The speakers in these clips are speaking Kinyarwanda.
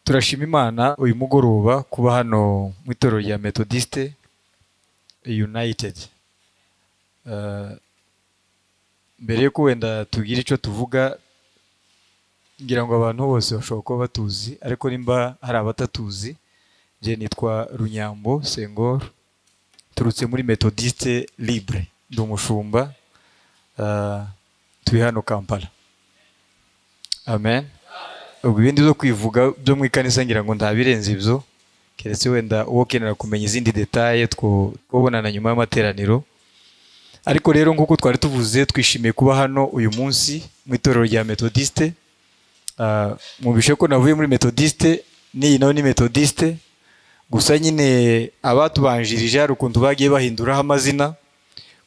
Turashima Imana uyu mugoroba kuba hano mu itorero rya Methodiste United. Mbere yuko wenda tugira icyo tuvuga, ngira ngo abantu bose bashobora kuba batuzi, ariko nimba hari abatatuzi, je nitwa Runyambo Sengor, turutse muri Methodiste Libre, ndi umushumba, turi hano Kampala. Amen. Ubwo ibindi byo kwivuga byo mu ikanisa ngira ngo ntabirenze ibyo, keretse wenda uwo kenera kumenya izindi details twobonana nyuma y'amateraniro. Ariko rero nk'uko twari tuvuze, twishimiye kuba hano uyu munsi mu itorero rya Methodiste. Mwumvishe ko navuye muri Methodiste, n'iyi nayo ni Methodiste, gusa nyine abatubanjirije hari ukuntu bagiye bahinduraho amazina,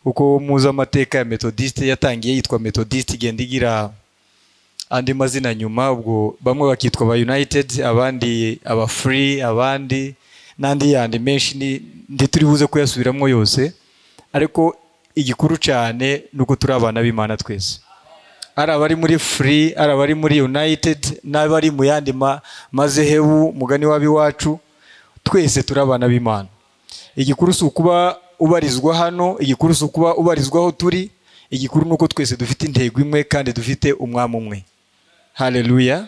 kuko muzi amateka ya Methodiste yatangiye yitwa Methodiste, igenda igira andi mazina nyuma, ubwo bamwe bakitwa aba United, abandi aba Free, abandi n'andi yandi menshi, ndi turi buze kuyasubiramo yose. Ariko igikuru cyane nuko turi abana b'Imana twese, ari abari muri Free, ari abari muri United, n'abari mu yandi mazehebu mugani w'abiwacu, twese turi abana b'Imana. Igikuru si ukuba ubarizwa hano, igikuru si ukuba ubarizwa aho turi, igikuru nuko twese dufite intego imwe kandi dufite umwami umwe. Haleluya.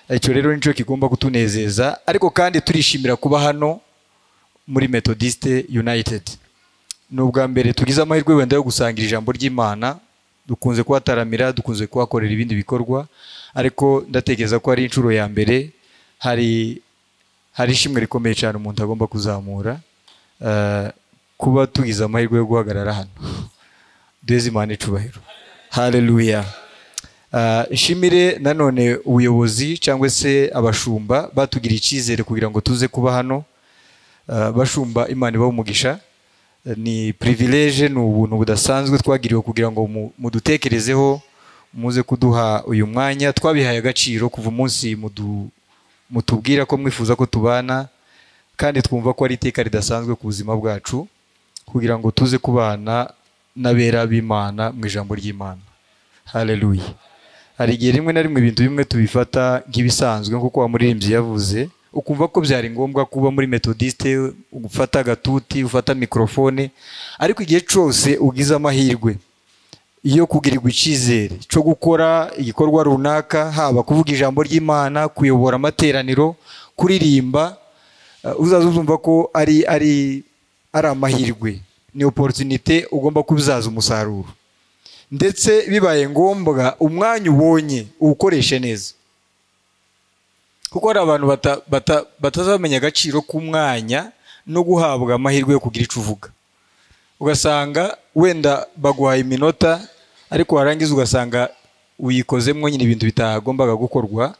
Icyo rero nicyo kigomba kutunezeza. Ariko kandi turishimira kuba hano muri Methodiste United. Ni ubwa mbere tugize amahirwe wenda yo gusangira ijambo ry'Imana, dukunze kuhataramira, dukunze kuhakorera ibindi bikorwa, ariko ndatekereza ko ari inshuro ya mbere hari ishimwe rikomeye cyane umuntu agomba kuzamura, kuba tugize amahirwe yo guhagarara hano. Duheze Imana icubahiro. Haleluya. Nshimire nanone ubuyobozi cyangwa se abashumba batugiriye icyizere kugira ngo tuze kuba hano. Bashumba, Imana ibahe umugisha. Ni privilege, ni ubuntu budasanzwe twagiriwe kugira ngo mudutekerezeho, muze kuduha uyu mwanya. Twabihaye agaciro kuva umunsi mutubwira ko mwifuza ko tubana, kandi twumva ko ari iteka ridasanzwe ku buzima bwacu kugira ngo tuze kubana n'abera b'Imana mu ijambo ry'Imana. Haleluya. Hari igihe rimwe na rimwe ibintu bimwe tubifata nk'ibisanzwe, nk'uko wa muririmbyi yavuze, ukumva ko byari ngombwa kuba muri Methodiste, ufata agatuti, ufata mikrofone, ariko igihe cyose ugize amahirwe iyo kugirirwa icyizere cyo gukora igikorwa runaka, haba kuvuga ijambo ry'Imana, kuyobora amateraniro, kuririmba, uzaza uzumva ko ari amahirwe, ni opportunité ugomba kubyaza umusaruro. Ndetse bibaye ngombwa umwanya ubonye uwukoreshe neza, kuko hari abantu batazamenya agaciro k'umwanya no guhabwa amahirwe yo kugira icyo uvuga. Ugasanga wenda baguhaye iminota, ariko warangiza ugasanga uyikozemo nyine ibintu bitagombaga gukorwa.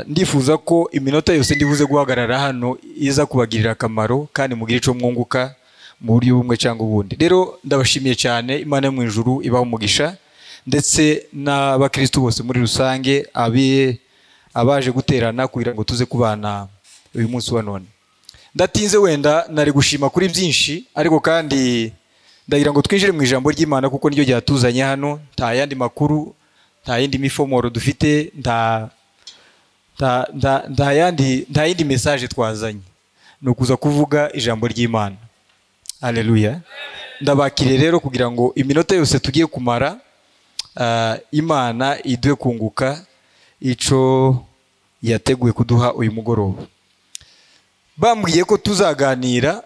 Ndifuza ko iminota yose ndibuze guhagarara hano iza kubagirira akamaro kandi mugire icyo mwunguka mu buryo bumwe cyangwa ubundi. Rero ndabashimiye cyane, Imana yo mu ijuru ibahe umugisha, ndetse n'abakristo bose muri rusange abaje guterana kugira ngo tuze kubana uyu munsi wa none. Ndatinze wenda nari gushima kuri byinshi, ariko kandi ndagira ngo twinjire mu ijambo ry'Imana kuko niryo ryatuzanye hano. Nta yandi makuru, nta yindi mifomoro dufite, nta yindi message twazanye, ni ukuza kuvuga ijambo ry'Imana. Haleluya. Ndabakiriye rero kugira ngo iminota yose tugiye kumara, Imana iduhe kunguka ico yateguye kuduha uyu mugoroba. Bambwiye ko tuzaganira,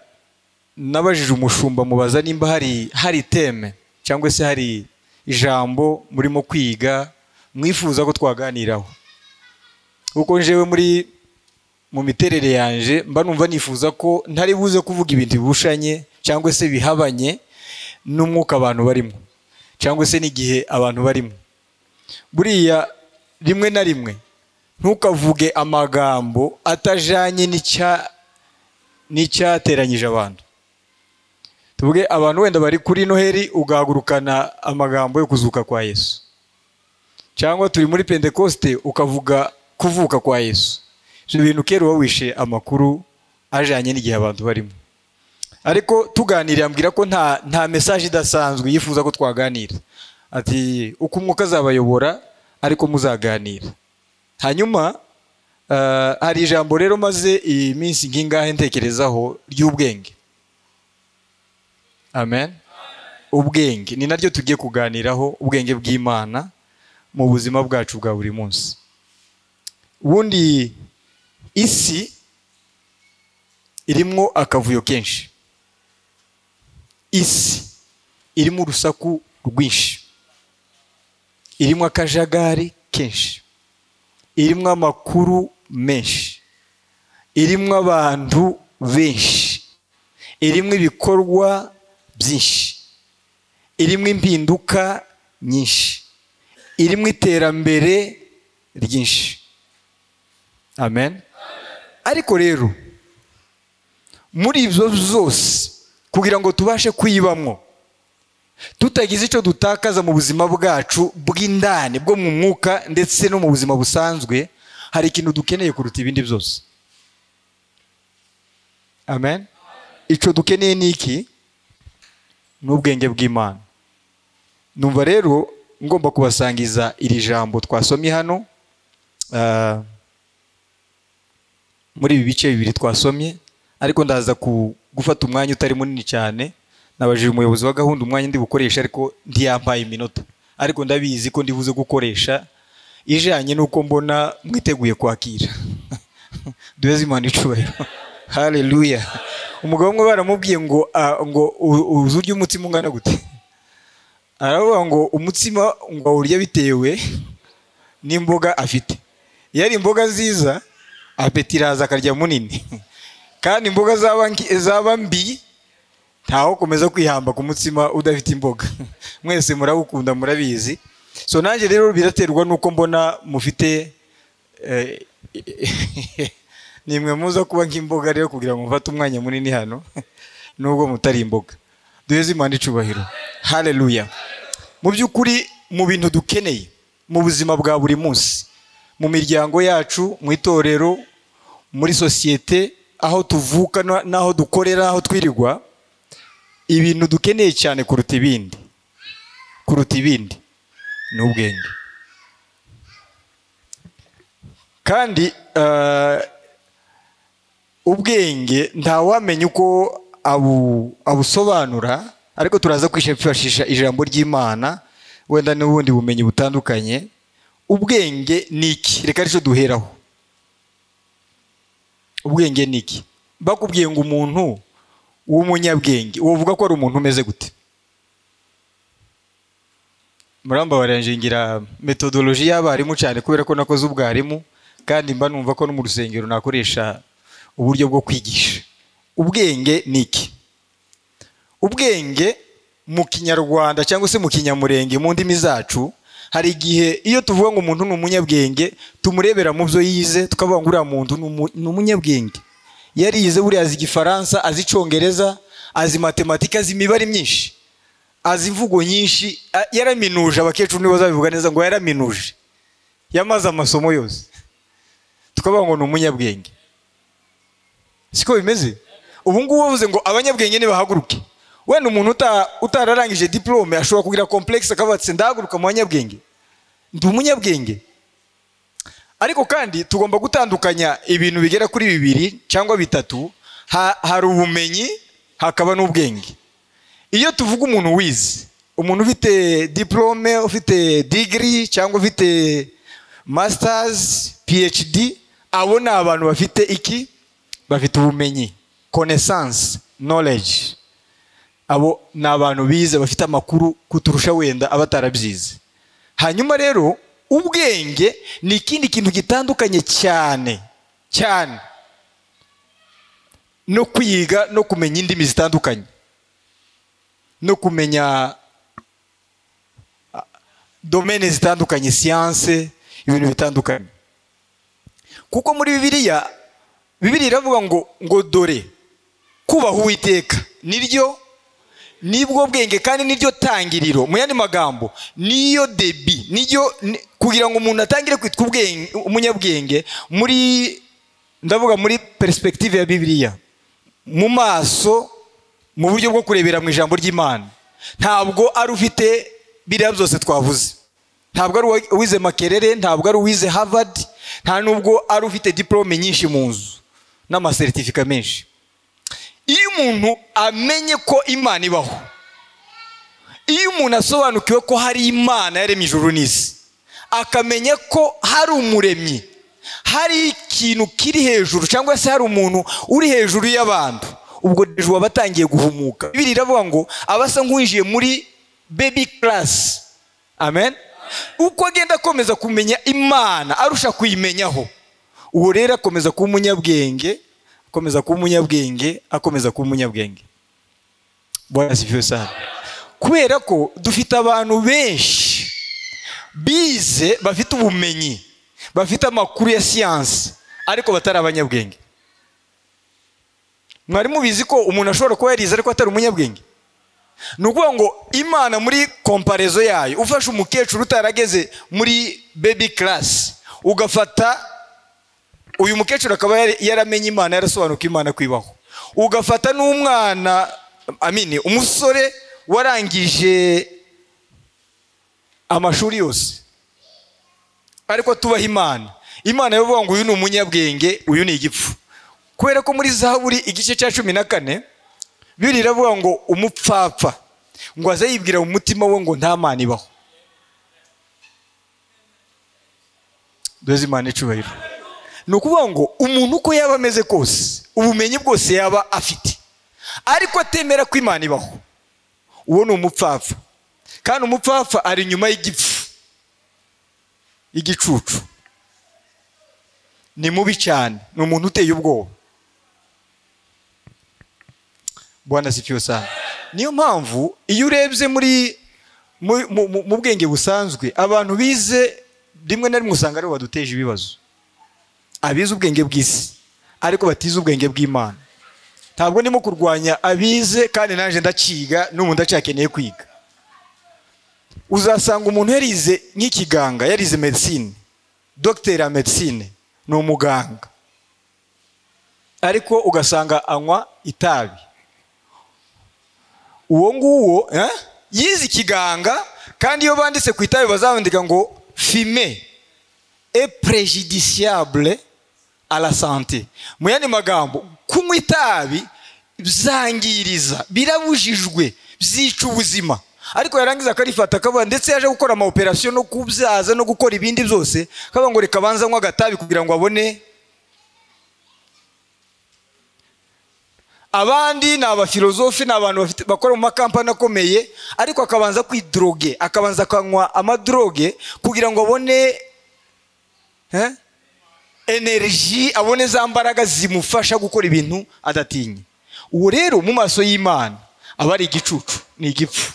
nabajije umushumba mubaza nimba hari teme cyangwa se hari ijambo murimo kwiga mwifuza ko twaganiraho, kuko njewe mu miterere yanje mba numva nifuza ko ntari buze kuvuga ibintu bibushanye cyangwa se bihabanye n'umwuka abantu barimo, cyangwa se n'igihe abantu barimo. Buriya rimwe na rimwe ntukavuge amagambo atajanye n'icyateranyije abantu. Tuvuge abantu wenda bari kuri Noheri, ugahagurukana amagambo yo kuzuka kwa Yesu, cyangwa turi muri Pentekoste ukavuga kuvuka kwa Yesu. Ibyo bintu kera wawishe amakuru ajanye n'igihe abantu barimo. Ariko tuganiriye ambwira ko nta message idasanzwe yifuza ko twaganira, ati uko umwuka azabayobora ariko muzaganira. Hanyuma Hari ijambo rero maze iminsi nkingahe ntekerezaho ry'ubwenge. Amen. Ubwenge ni naryo tugiye kuganiraho, ubwenge bw'Imana mu buzima bwacu bwa buri munsi. Ubundi isi irimo akavuyo kenshi, isi irimo urusaku rwinshi, irimo akajagari kenshi, irimo amakuru menshi, irimo abantu benshi, irimo ibikorwa byinshi, irimo impinduka nyinshi, irimo iterambere ryinshi. Amen. Ariko rero muri ibyo byose, kugira ngo tubashe kwibamwo tutagize icyo dutakaza mu buzima bwacu bw'indani, bwo mu mwuka ndetse no mu buzima busanzwe, hari ikintu dukeneye kuruta ibindi byose. Amen. Icyo dukeneye ni iki? Ni ubwenge bw'Imana. Numva rero ngomba kubasangiza iri jambo twasomye hano, muri ibi bice bibiri twasomye, ariko ndaza gufata umwanya utari munini cyane. Nabajije umuyobozi wa gahunda umwanya ndi bukoresha, ariko ntiyampaye iminota, ariko ndabizi ko ndibuze gukoresha ijanye nuko mbona mwiteguye kwakira. Duheze Imana icubahiro. Haleluya. Umugabo umwe baramubwiye ngo ngo uzurya umutsima ungana gute? Aravuga ngo umutsima ngo awurya bitewe n'imboga afite. Iyo ari imboga nziza apeti iraza akarya munini, kandi imboga zaba mbi ntaho komeza kwihamba ku mutsima udafite imboga. Mwese murawukunda murabizi. So nanjye rero biraterwa nuko mbona mufite nimwe muza kuba nk'imboga rero kugira ngo mufate umwanya munini hano nubwo mutari imboga. Duheze Imana icubahiro. Haleluya. Mu by'ukuri mu bintu dukeneye mu buzima bwa buri munsi, mu miryango yacu, mu itorero, muri sosiyete, aho tuvuka n'aho dukorera, aho twirirwa, ibintu dukeneye cyane kuruta ibindi ni ubwenge. Kandi ubwenge ntawamenya uko abusobanura, ariko turaza kwifashisha ijambo ry'Imana wenda n'ubundi bumenyi butandukanye. Ubwenge ni iki? Reka aricyo duheraho. Ubwenge ni iki? Bakubwiye ngo umuntu w'umunyabwenge uvuga ko ari umuntu umeze gute? Muramba ngira methodology y'abarimu cyane, kubera ko nakoze ubwarimu kandi mba numva ko no mu rusengero nakoresha uburyo bwo kwigisha. Ubwenge ni iki? Ubwenge mu Kinyarwanda cyangwa se mu Kinyamurenge, mu ndimi zacu, hari igihe iyo tuvuga ngo umuntu ni umunyabwenge tumurebera mu byo yize, tukavuga ngo uriya muntu ni umunyabwenge, yarize, buriya azi Igifaransa, azi Icyongereza, azi matematika, azi imibare myinshi, azi imvugo nyinshi, yaraminuje. Abakecuru nibo bazabivuga neza ngo yaraminuje, yamaze amasomo yose, tukavuga ngo ni umunyabwenge. Siko bimeze? Ubu ngubu bavuze ngo abanyabwenge nibahaguruke. Wenda umuntu utararangije diplome ashobora kugira complexe akavuga ati ndahaguruka mu banyabwenge, ndi umunyabwenge. Ariko kandi tugomba gutandukanya ibintu bigera kuri bibiri cyangwa bitatu. Hari ubumenyi, hakaba n'ubwenge. Iyo tuvuga umuntu wize, umuntu ufite diplome, ufite degree cyangwa ufite masters, PhD, abo ni abantu bafite iki? Bafite ubumenyi, connaissance, knowledge. Abo ni abantu bize, bafite amakuru kuturusha wenda abatarabyize. Hanyuma rero ubwenge ni ikindi kintu gitandukanye cyane cyane no kwiga no kumenya indimi zitandukanye, no kumenya domaine zitandukanye, science, ibintu bitandukanye. Kuko muri Bibiliya, Bibiliya iravuga ngo dore kubaha Uwiteka niryo nibwo bwenge kandi niryo tangiriro. Mu yandi magambo niyo debi, niyo kugira ngo umuntu atangire kwitwa ubwenge, umunyabwenge, muri ndavuga muri perspective ya Bibiliya, mu maso, mu buryo bwo kurebera mu ijambo ry'Imana, ntabwo ari ufite biriya byose twavuze, ntabwo ari uwize Makerere, ntabwo ari uwize Harvard, Nta nubwo ari ufite diplome nyinshi mu nzu n'amasertifika menshi. Iyo umuntu amenye ko Imana ibaho, iyo umuntu asobanukiwe ko hari Imana yaremye ijuru n'isi, akamenya ko hari umuremyi, hari ikintu kiri hejuru cyangwa se hari umuntu uri hejuru y'abantu, ubwo hejuru aba atangiye guhumuka. Bibiliya iravuga ngo abasa nk'uwinjiye muri baby class. Amen. Uko agenda akomeza kumenya Imana arusha kuyimenyaho, uwo rero akomeza kuba umunyabwenge, akomeza kuba umunyabwenge, akomeza kuba umunyabwenge. Bwana asifiwe sana. Kubera ko dufite abantu benshi bize, bafite ubumenyi, bafite amakuru ya siyansi, ariko batari abanyabwenge. Mwari mubizi ko umuntu ashobora kuba yarize ariko atari umunyabwenge? Ni ukuvuga ngo Imana muri komparizo yayo, ufashe umukecuru utarageze muri baby class, ugafata uyu mukecuru akaba yaramenye Imana, yarasobanuka Imana kwibaho, ugafata n'umwana, amini, umusore warangije amashuri yose ariko tubaha Imana, Imana yavuga ngo uyu ni umunyabwenge, uyu ni igipfu. Kubera ko muri Zaburi igice cya 14 Bibiliya iravuga ngo umupfapfa ngo aze yibwira mu mutima we ngo nta Mana ibaho. Duheze Imana icubahiro. Ni ukuvuga ngo umuntu uko yaba ameze kose, ubumenyi bwose yaba afite, ariko atemera ko Imana ibaho, uwo ni umupfapfa. Kandi umupfapfa ari inyuma y'igipfu, igicucu. Ni mubi cyane, ni umuntu uteye ubwoba. Bwana asifiwe sana. Niyo mpamvu iyo urebye muri mu bwenge busanzwe, abantu bize rimwe na rimwe usanga aribo baduteje ibibazo. Abize ubwenge bw'isi ariko batize ubwenge bw'Imana. Ntabwo ndimo kurwanya abize, kandi naje ndaciga n'ubu ndacyakeneye kwiga. Uzasanga umuntu yarize nk'ikiganga, yarize medicine, docteur en medicine, ni umuganga, ariko ugasanga anywa itabi. Uwo nguwo yize ikiganga, kandi iyo banditse ku itabi bazandika ngo fumer est préjudiciable à la santé. Mu yandi magambo, kunywa itabi byangiriza, birabujijwe, byica ubuzima. Ariko yarangiza akarifata akavuga, ndetse yaje gukora ama operation no kubyaza no gukora ibindi byose, akavuga ngo reka banza nywa agatabi kugira ngo abone. Abandi ni abafilozofe, ni abantu bakora mu makampani akomeye, ariko akabanza kwidroge, akabanza akanywa amadroge kugira ngo abone energy, abone za mbaraga zimufasha gukora ibintu adatinye. Uwo rero mu maso y'Imana aba ari igicucu, ni igipfu.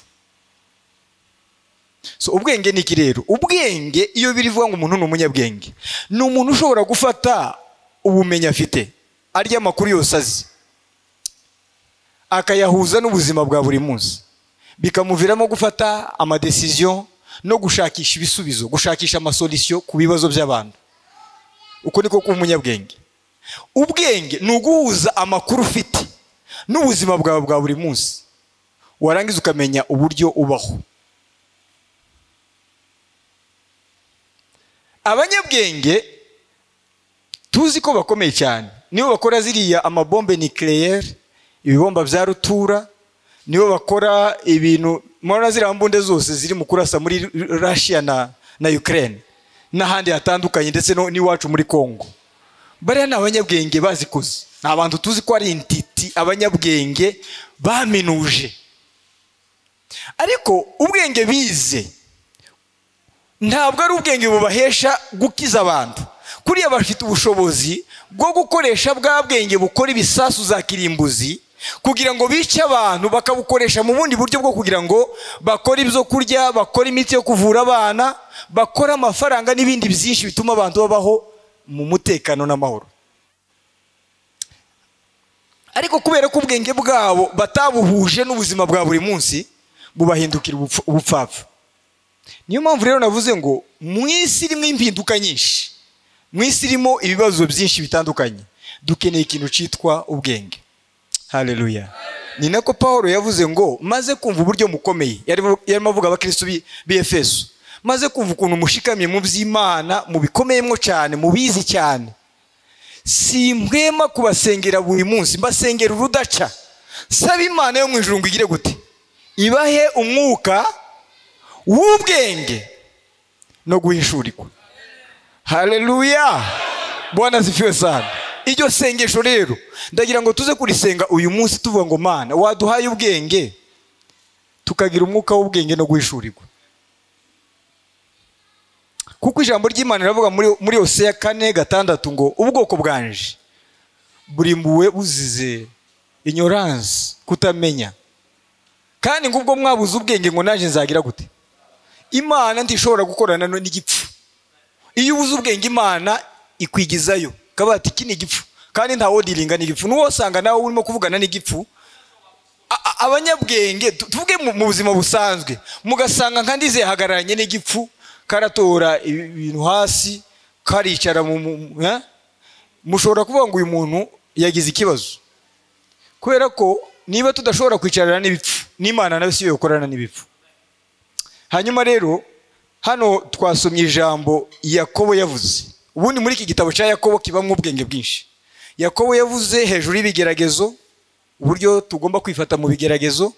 So ubwenge ni iki rero? Ubwenge iyo birivuga ngo umuntu ni umunyabwenge, ni umuntu ushobora gufata ubumenyi afite, arya amakuru yose azi, akayahuza n'ubuzima bwa buri munsi, bikamuviramo gufata amadecision no gushakisha ibisubizo, gushakisha amasolution ku bibazo by'abantu. Uko niko kuba umunyabwenge. Ubwenge ni uguhuza amakuru ufite n'ubuzima bwawe bwa buri munsi, warangiza ukamenya uburyo ubaho. Abanyabwenge tuzi ko bakomeye cyane, nibo bakora ziriya amabombe nucléaire, ibibomba bya rutura, nibo bakora ibintu murabona ziriya mbunde zose ziri mu kurasa muri Russia na Ukraine n'ahandi hatandukanye, ndetse n'iwacu muri Congo. Bariya ni abanyabwenge bazikoze, ni abantu tuzi ko ari intiti, abanyabwenge baminuje. Ariko ubwenge bize ntabwo ari ubwenge bubahesha gukiza abantu. Kuriya bafite ubushobozi bwo gukoresha bwa bwenge bukora ibisasu za kirimbuzi kugira ngo bice abantu, bakabukoresha mu bundi buryo bwo kugira ngo bakore ibyo kurya, bakore imiti yo kuvura abana, bakore amafaranga n'ibindi byinshi bituma abantu babaho mu mutekano n'amahoro. Ariko kubera ko ubwenge bwabo batabuhuje n'ubuzima bwa buri munsi, bubahindukira ubupfapfa. Niyo mpamvu rero navuze ngo mu isi irimo impinduka nyinshi, mu isi irimo ibibazo byinshi bitandukanye, dukeneye ikintu cyitwa ubwenge. Haleluya. Ni nako Paulo yavuze ngo maze kumva uburyo mukomeye, yarimo avuga abakristo b'i Efeso, Maze kumva ukuntu mushikamye mu by'Imana, mu bikomeyemo cyane, mu bizi cyane, simpwema kubasengera buri munsi, mbasengera urudaca, saba Imana yo mu ijuru ngo igire gute? Ibahe umwuka w'ubwenge no guhishurirwa. Haleluya, Bwana asifiwe sana. Iryo sengesho rero ndagira ngo tuze kurisenga uyu munsi tuvuga ngo Mana waduhaye ubwenge, tukagira umwuka w'ubwenge no guhishurirwa. Kuko ijambo ry'Imana riravuga muri Hoseya 4:6 ngo ubwoko bwanje burimbuwe buzize ignorance, kutamenya, kandi ngo ubwo mwabuze ubwenge ngo naje nzagira gute? Imana ntishobora gukorana n'igipfu. Iyo ubuze ubwenge Imana ikwigizayo, kaba ati iki ni igipfu, kandi nta wodiringa n'igipfu. Nuwo usanga nawe urimo kuvugana n'igipfu. Abanyabwenge tuvuge mu buzima busanzwe, mugasanga nka Ndize yahagararanye n'igipfu, karatora ibintu hasi, karicara mushobora kuvuga ngo uyu muntu yagize ikibazo. Kubera ko niba tudashobora kwicarana n'ibipfu, n'Imana nayo si yo yokorana n'ibipfu. Hanyuma rero hano twasomye ijambo Yakobo yavuze. Ubundi muri iki gitabo cya Yakobo kibamo ubwenge bwinshi. Yakobo yavuze hejuru y'ibigeragezo, uburyo tugomba kwifata mu bigeragezo.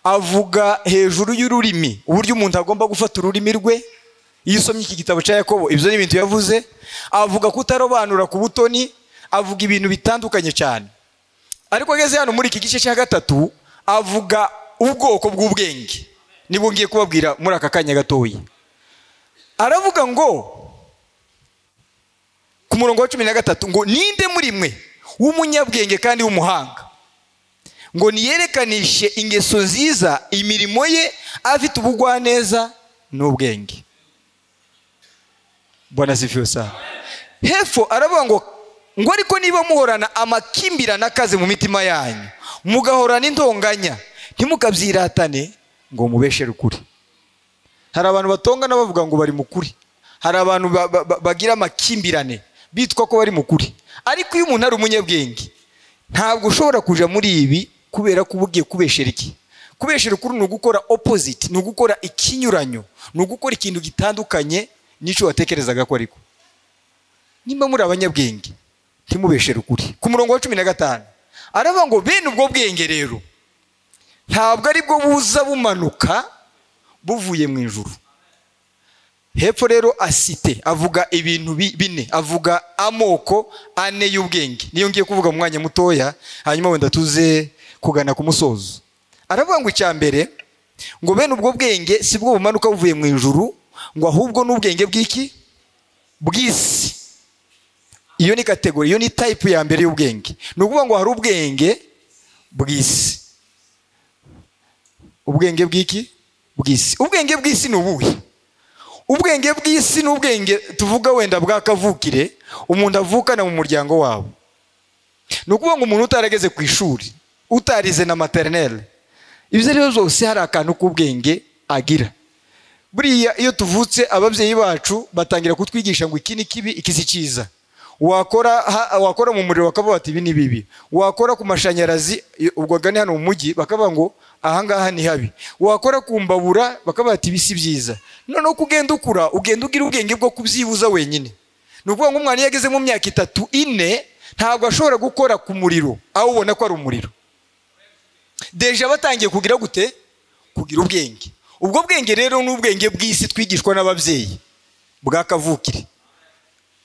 Avuga hejuru y'ururimi, uburyo umuntu agomba gufata ururimi rwe. Iyo usomye iki gitabo cya Yakobo, ibyo ni ibintu yavuze. Avuga kutarobanura ku butoni, avuga ibintu bitandukanye cyane. Ariko ageze hano muri iki gice cya 3 avuga ubwoko bw'ubwenge. Nibwo ngiye kubabwira muri aka kanya gatoya. Aravuga ngo ku murongo wa 13 ngo ninde muri mwe w'umunyabwenge kandi w'umuhanga ngo niyerekanishe ingeso nziza imirimo ye afite ubugwaneza n'ubwenge. Bwana asifiwe sana. Hepfo aravuga ngo ariko niba muhorana amakimbirane akaze mu mitima yanyu, mugahorana intonganya, ntimukabyiratane ngo mubeshere ukuri. Hari abantu batongana bavuga ngo bari mu kuri. Hari abantu bagira amakimbirane bitwa ko bari mu kuri. Ariko iyo umuntu ari umunyabwenge, ntabwo ushobora kuja muri ibi kubera ko ugiye kubeshera iki. Kubeshera ukuri ni ugukora opposite, ni ugukora ikinyuranyo, ni ugukora ikintu gitandukanye n'icyo watekerezaga ko ariko. Nimba muri abanyabwenge, ntimubeshere ukuri. Ku murongo wa 15 aravuga ngo bene ubwo bwenge rero ntabwo ari bwo buza bumanuka buvuye mu ijuru. Hepfo rero asite avuga ibintu bine, avuga amoko ane y'ubwenge. Niyo ngiye kuvuga mu mwanya mutoya, hanyuma wenda tuze kugana ku musozo. Aravuga ngo icya mbere ngo bene ubwo bwenge si bwo bumanuka buvuye mu ijuru, ngo ahubwo n'ubwenge bw'iki? Bw'isi. Iyo ni category, iyo ni type ya mbere y'ubwenge. Ni ukuvuga ngo hari ubwenge bw'isi. Ubwenge bw'iki? Bw'isi. Ubwenge bw'isi ni ubuhe? Ubwenge bw'isi ni ubwenge tuvuga wenda bwa kavukire, umuntu avukana mu muryango wabo. Ni ukuvuga ngo umuntu utarageze ku ishuri, utarize na maternelle, ibyo rero byose hari akantu k'ubwenge agira. Buriya iyo tuvutse ababyeyi bacu batangira kutwigisha ngo iki ni kibi, iki si cyiza. Wakora mu muriro bakavuga bati ibi ni bibi. Wakora ku mashanyarazi, ubwo gane hano mu mujyi bakavuga ngo ahangaha ni habi. Wakora ku mbabura bakavuga bati ibi si byiza. Noneho kugenda ukura, ugenda ugira ubwenge bwo kubyibuza wenyine. Ni ukuvuga ngo umwana iyo ageze mu myaka 3, 4 ntabwo ashobora gukora ku muriro aho ubona ko ari umuriro. Deja batangiye kugira gute? Kugira ubwenge. Ubwo bwenge rero ni ubwenge bw'isi twigishwa n'ababyeyi bwa kavukire.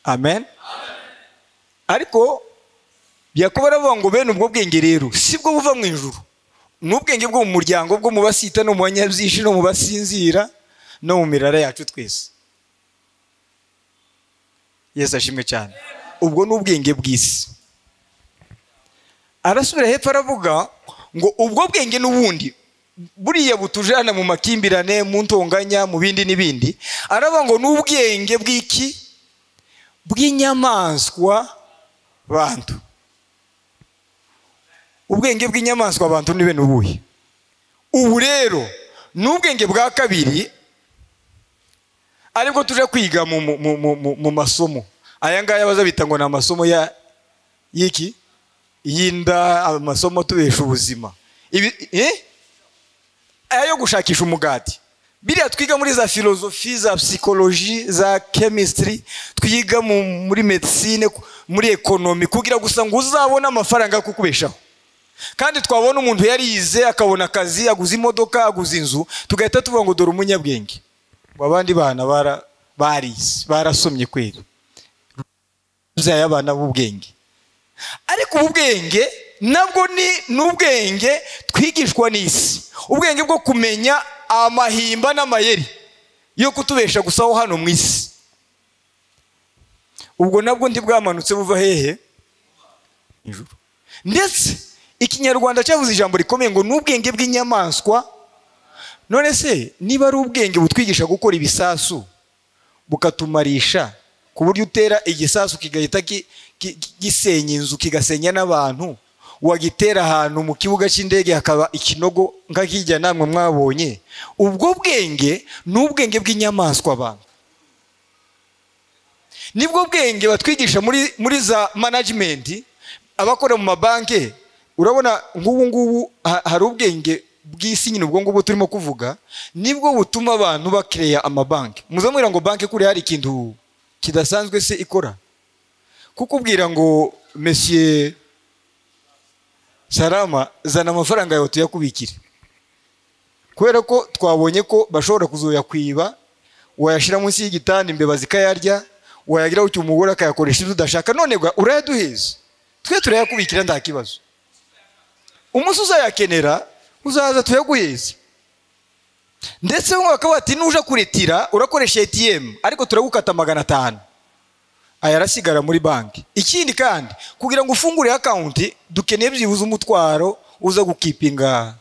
Amen. Ariko Yakobo aravuga ngo bene ubwo bwenge rero sibwo buva mu ijuru. Ni ubwenge bwo mu muryango, bwo mu basita no mu banyabyishi no mu basinzira no mu mirara yacu twese. Yesu ashimwe cyane. Ubwo ni ubwenge bw'isi. Arasubira hepfo aravuga ngo ubwo bwenge n'ubundi buriya butujana mu makimbirane, mu ntonganya, mu bindi n'ibindi. Aravuga ngo n'ubwenge bw'iki? Bw'inyamaswa bantu. Ubwenge bw'inyamaswa abantu ni bene ubuhe? Ubu rero n'ubwenge bwa kabiri aribwo tuje kwiga mu masomo. Aya ngaya bazabita ngo ni amasomo ya yiki? Yinda, amasomo tubesha ubuzima. Ibi aya yo gushakisha umugati. Biriya twiga muri za filozofi, za psychologie, za chemistry, twiga muri medicine, muri economy, kugira gusa ngo uzabone amafaranga kukubeshaho. Kandi twabona umuntu yarize akabona akazi, aguza imodoka, aguza inzu, tugahita tuvuga ngo dore umunyabwenge. Ngo abandi bana barize, barasomye kweri, byaye abana b'ubwenge. Ariko ubwenge nabwo ni n'ubwenge twigishwa n'isi, ubwenge bwo kumenya amahimba n'amayeri yo kutubesha gusa aho hano mu isi. Ubwo nabwo ntibwamanutse buva hehe? Ijuru. Ndetse ikinyarwanda cyavuze ijambo rikomeye ngo n'ubwenge bw'inyamaswa. None se niba ari ubwenge butwigisha gukora ibisasu bukatumarisha, ku buryo utera igisasu kigahita gisenya inzu, kigasenya n'abantu, wagitera ahantu mu kibuga cy'indege hakaba ikinogo nk'akijya namwe mwabonye, ubwo bwenge n'ubwenge bw'inyamaswa abantu. Nibwo bwenge batwigisha muri za management, abakora mu mabanki. Urabona nk'ubu ngubu hari ubwenge bw'isi nyine, ubwo ngubwo turimo kuvuga nibwo butuma abantu bakireya amabanki. Muzamwira ngo banki kuri hari ikintu kidasanzwe se ikora, kukubwira ngo monsieur Salama zana amafaranga yawe tuyakubikire, kubera ko twabonye ko bashobora kuzoyakwiba, wayashira munsi y'igitanda imbeba zikayarya, wayagira ucyo umugore akayakoresha ibyo udashaka, none urayaduheza twe turayakubikira nta kibazo. Umunsi uzayakenera uzaza tuyaguheza. Ndetse bamwe bakaba bati nuja kuretira urakoresha ATM ariko turagukata 500, aya arasigara muri banki. Ikindi kandi kugira ngo ufungure account dukeneye byibuze umutwaro uza gukipinga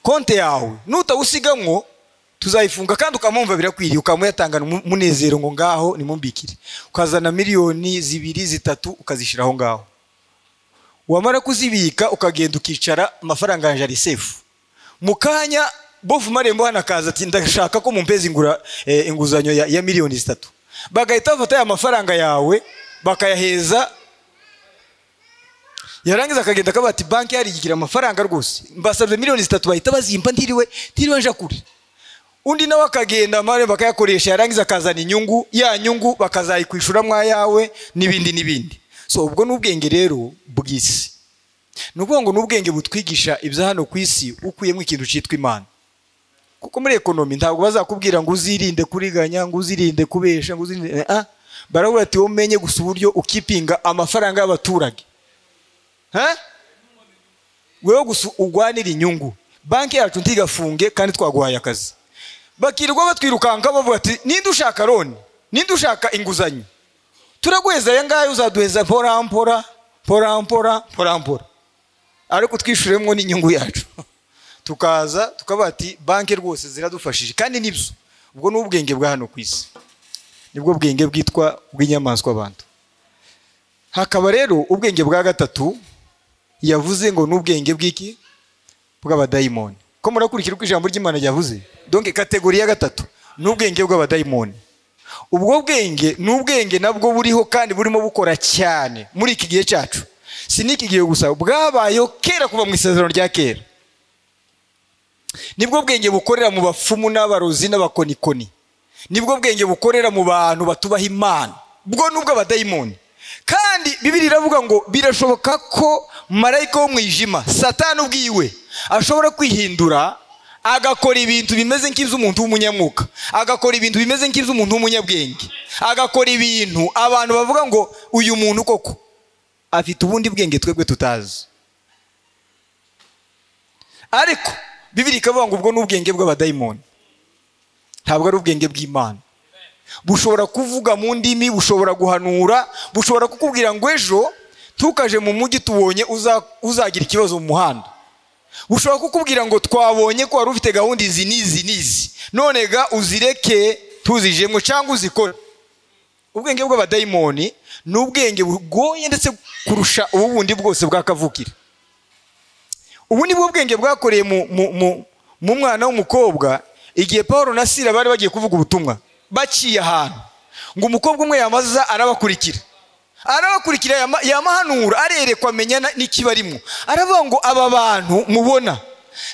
konte yawe, nutawusigamwo tuzayifunga, kandi ukamumva birakwiriye, ukamuyatangana umunezero ngo ngaho nimumbikire, ukazana miliyoni 2 3 ukazishiraho ngaho. Wamara kuzibika ukagenda ukicara, amafaranga yanje ari safe. Mukanya bofu marembo hanakaza ati ndashaka ko mumpeza inguzanyo ya miliyoni 3, bagahita bafata ya mafaranga yawe bakayaheza. Yarangiza akagenda akaba ati banki yarigira amafaranga rwose, mbasabye miliyoni 3, bahita bazimpa ntiriwe nja kure. Undi nawe akagenda marembo bakayakoresha, yarangiza akazana inyungu, ya nyungu bakazayikwishura mwa yawe n'ibindi n'ibindi. So ubwo n'ubwenge rero bw'isi, nukuvuga ngo n'ubwenge butwigisha ibya hano ku isi ukuyemo ikintu cyitwa Imana. Kuko muri economy ntabwo bazakubwira ngo uzirinde kuriganya, ngo uzirinde kubesha, ngo uzirinde baravuga ati umenye gusa uburyo ukipinga amafaranga y'abaturage. Wewe gusa ugwanira inyungu, banki yacu ntigafunge kandi twaguhaye akazi. Bakirwa batwirukanka bavuga ati ninde ushaka loan, ninde ushaka inguzanyo, turaguheza aya ngayo uzaduheza mpora mpora mpora mpora mpora mpora, ariko twishuremwo n'inyungu yacu. Tukaza tukaba ati banki rwose ziradufashije, kandi nibyo. Ubwo n'ubwenge bwa hano ku isi, nibwo bwenge bwitwa bw'inyamaswa abantu. Hakaba rero ubwenge bwa gatatu yavuze ngo n'ubwenge bw'iki? Bw'abadayimoni. Ko murakurikira uko ijambo ry'Imana ryavuze? Donc kategori ya gatatu n'ubwenge bw'abadayimoni. Ubwo bwenge n'ubwenge nabwo buriho kandi burimo bukora cyane muri iki gihe cyacu. Si n'iki gihe gusa, bwabayeho kera kuva mu isezerano rya kera. Nibwo bwenge bukorera mu bafumu n'abarozi n'abakonikoni. Nibwo bwenge bukorera mu bantu batubaha Imana. Bwo nubwo abadayimoni. Kandi Bibiliya iravuga ngo birashoboka ko marayika wo mwijima Satani ubwiwe ashobora kwihindura agakora ibintu bimeze nk'iby'umuntu w'umunyamwuka, agakora ibintu bimeze nk'iby'umuntu w'umunyabwenge, agakora ibintu abantu bavuga ngo uyu muntu koko afite ubundi bwenge twebwe tutazi. Ariko Bibiliya ikavuga ngo ubwo n'ubwenge bw'abadayimoni, ntabwo ari ubwenge bw'Imana. Bushobora kuvuga mu ndimi, bushobora guhanura, bushobora kukubwira ngo ejo tukaje mu mujyi tubonye uzagira ikibazo mu muhanda. Bushobora kukubwira ngo twabonye ko wari ufite gahunda izi n'izi n'izi, none ga uzireke tuzijemwe cyangwa uzikore. Ubwenge bw'abadayimoni ni ubwenge bugoye ndetse kurusha ubu bundi bwose bwakavukira. Ubu ni bwo bwenge bwakoreye mu mwana w'umukobwa igihe Paulo na Sila bari bagiye kuvuga ubutumwa, baciye ahantu ngo umukobwa umwe yamaza arabakurikira, yamahanura, arerekwa amenya n'ikibarimo. Aravuga ngo aba bantu mubona